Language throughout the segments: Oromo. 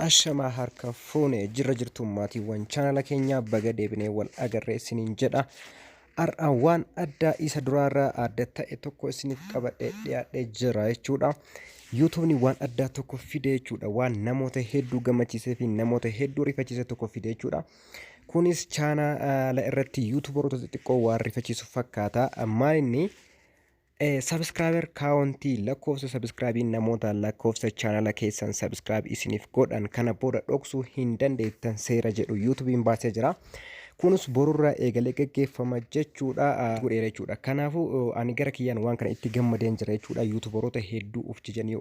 Ashamaa, harka fuune, jirra jirtu maatiiwwan chaanala keenyaa? Baga deebinee wal agarree isiniin jedha. Har'a waan addaa isa duraarraa adda ta'e tokko isiniif qabadhee dhiyaadhee jira jechuudha. YouTubeni waan addaa tokko fide jechuudha. Waan namoota hedduu gammachiisee fi namoota hedduu rifachiise tokko fide jechuudha. Kunis chaanala irratti YouTuberoota xixiqqoo waan rifachiisu fakkaata. Maal inni? Subscriber countii, lakkoofsa subscribeii namoota lakkoofsa chaanala keessan subscribe isiniif godhan kana booda dhoksuu hin dandeettan seera jedhu YouTubeiin baasee jira. Kunis borurraa eegalee gaggeeffama jechuudha. Godheera jechuudha. Kanaafuu ani gara kiyyaan waan kana itti gammadeen jira jechuudha. YouTuberoota hedduu of jajanii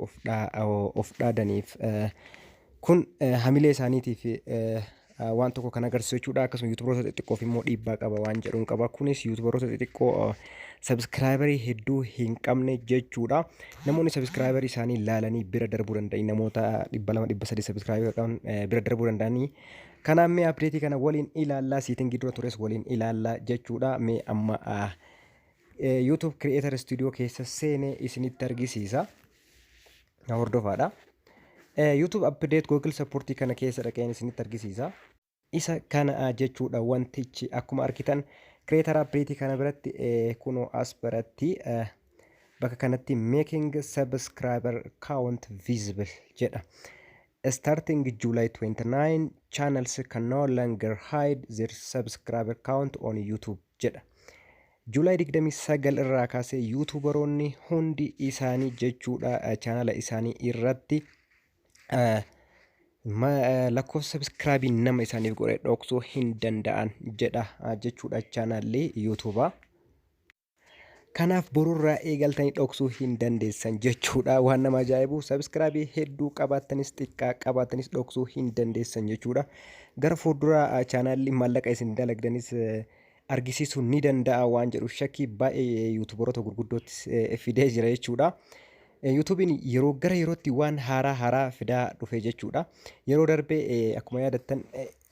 of dhaadaniif kun hamilee isaaniitiif waan tokko kan agarsiisu jechuudha. Akkasuma YouTuberoota xixiqqoof immoo dhiibbaa qaba waan jedhuun qaba. Kunis YouTuberoota xixiqqoo subscriberii hedduu hin qabne jechuudha. Namoonni subscriberii isaanii ilaalanii bira darbuu danda'an, namoota 200, 300 subscriberii qaban bira darbuu danda'anii. Kanaaf mee updateii kana waliin ilaallaa, settingii dura tures waliin ilaallaa jechuudha. Mee amma YouTube Creator Studio keessa seenee isinitti argisiisa. Na hordofaadha. YouTube update Google Support kana keessa dhaqeen isinitti argisiisa. Isa kana jechuudha wantichi. Akkuma argitan creator update kana biratti, kunoo as biratti, bakka kanatti "making subscriber count visible" jedha. Starting July 29, channels can no longer hide their subscriber count on YouTube jedha. July 29 irraa kaasee YouTuberoonni hundi isaanii jechuudha chaanala isaanii irratti lakkoofsa subscribeii nama isaaniif godhe dhoksuu hin danda'an jedha jechuudha chaanalli YouTubeaa. Kanaaf borurraa eegaltanii dhoksuu hin dandeessan jechuudha. Waan nama ajaa'ibu, subscribeii hedduu qabaattanis xiqqaa qabaatanis dhoksuu hin dandeessan jechuudha. Gara fuulduraa chaanaalli maallaqa isin dalagdanis argisiisuu ni danda'a waan jedhu shakkii baay'ee YouTuberoota gurguddootti fidee jira jechuudha. YouTubeiin yeroo gara yerootti waan haaraa haaraa fidaa dhufe jechuudha. Yeroo darbe akkuma yaadattan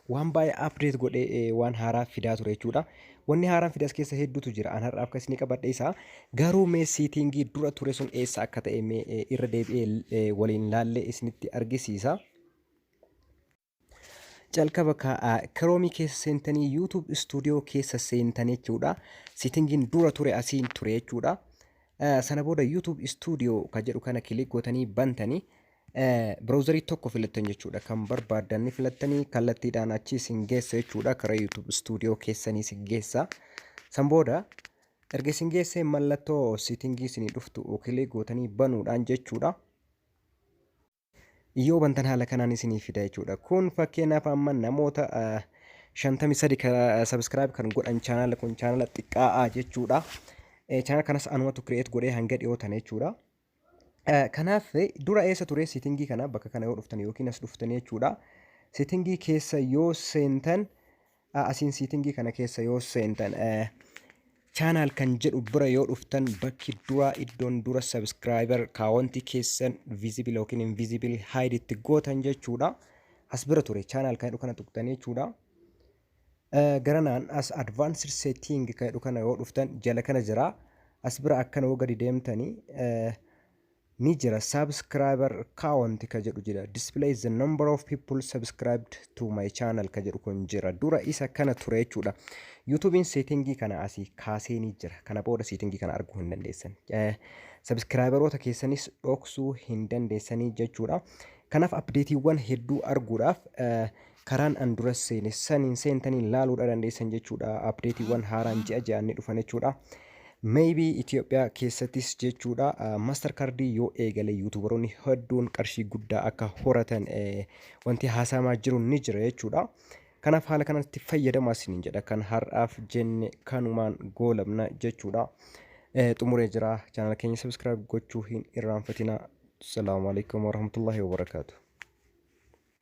waan baay'ee update godhee waan haaraa fidaa ture jechuudha. Wanni haaraan fide as keessa hedduutu jira. An har'aaf kan isinii qabadhe isaa. Garuu mee settingii dura ture sun eessa akka ta'e mee irra deebi'ee waliin laallee isinitti argisiisa. Calqaba Chromeii keessa seentanii YouTube Studio keessa seentanii jechuudha. Settingiin dura ture asiin ture jechuudha. Sana booda YouTube Studio kan jedhu kana click gootanii bantanii browserii tokko filattan jechuudha. Kan barbaaddan ni filattanii kallattiidhaan achi isin geessa jechuudha. Karaa YouTube Studio keessanii isin geessa. San booda erga isin geessee mallattoo settingii isinii dhuftu click gootanii banuudhaan jechuudha. Yoo bantan haala kanaan isinii fida jechuudha. Kun fakkeenyaaf amma namoota 53 subscribe kan godhan, chaanala kun chaanala xiqqaa'aa jechuudha. Chaanala kanas anumatu create godhee hanga dhiyootan jechuudha. Kanaaf dura eessa ture settingii kana? Bakka kana yoo dhuftan yookiin as dhuftan jechuudha. Settingii keessa yoo seentan, asiin settingii kana keessa yoo seentan, channel kan jedhu bira yoo dhuftan, bakki dura iddoon dura subscriber countii keessan visible yookiin invisible hide itti gootan jechuudha. As bira ture, channel kan jedhu kana tuqxanii jechuudha. Garanaan as advanced setting kan jedhu kana yoo dhuftan jala kana jira. As bira akkana yoo gadi deemtanii ni jira, subscriber count ka jedhu jira. "Display the number of people subscribed to my channel" ka jedhu kun jira. Dura isa kana ture jechuudha. YouTubeiin settingii kana asii kaasee ni jira. Kana booda settingii kana arguu hin dandeessan, subscriberoota keessanis dhoksuu hin dandeessanii jechuudha. Kanaaf updateiiwwan hedduu arguudhaaf karaan an dura seene saniin seentanii laaluudha dandeessan jechuudha. Updateiiwwan haaraan ji'a ji'aan ni dhufan jechuudha. Maybe Itoophiyaa keessattis jechuudha master cardii yoo eegale YouTuberoonni hedduun qarshii guddaa akka horatan wanti haasamaa jiru ni jira jechuudha. Kanaaf haala kanatti fayyadamaa isiniin jedha. Kan har'aaf jenne kanumaan goolabna jechuudha. Xumuree jira. Chaanala keenya subscribe gochuu hin irraanfatina. Salaamu alaikum warahmatullahi wabarakaatu.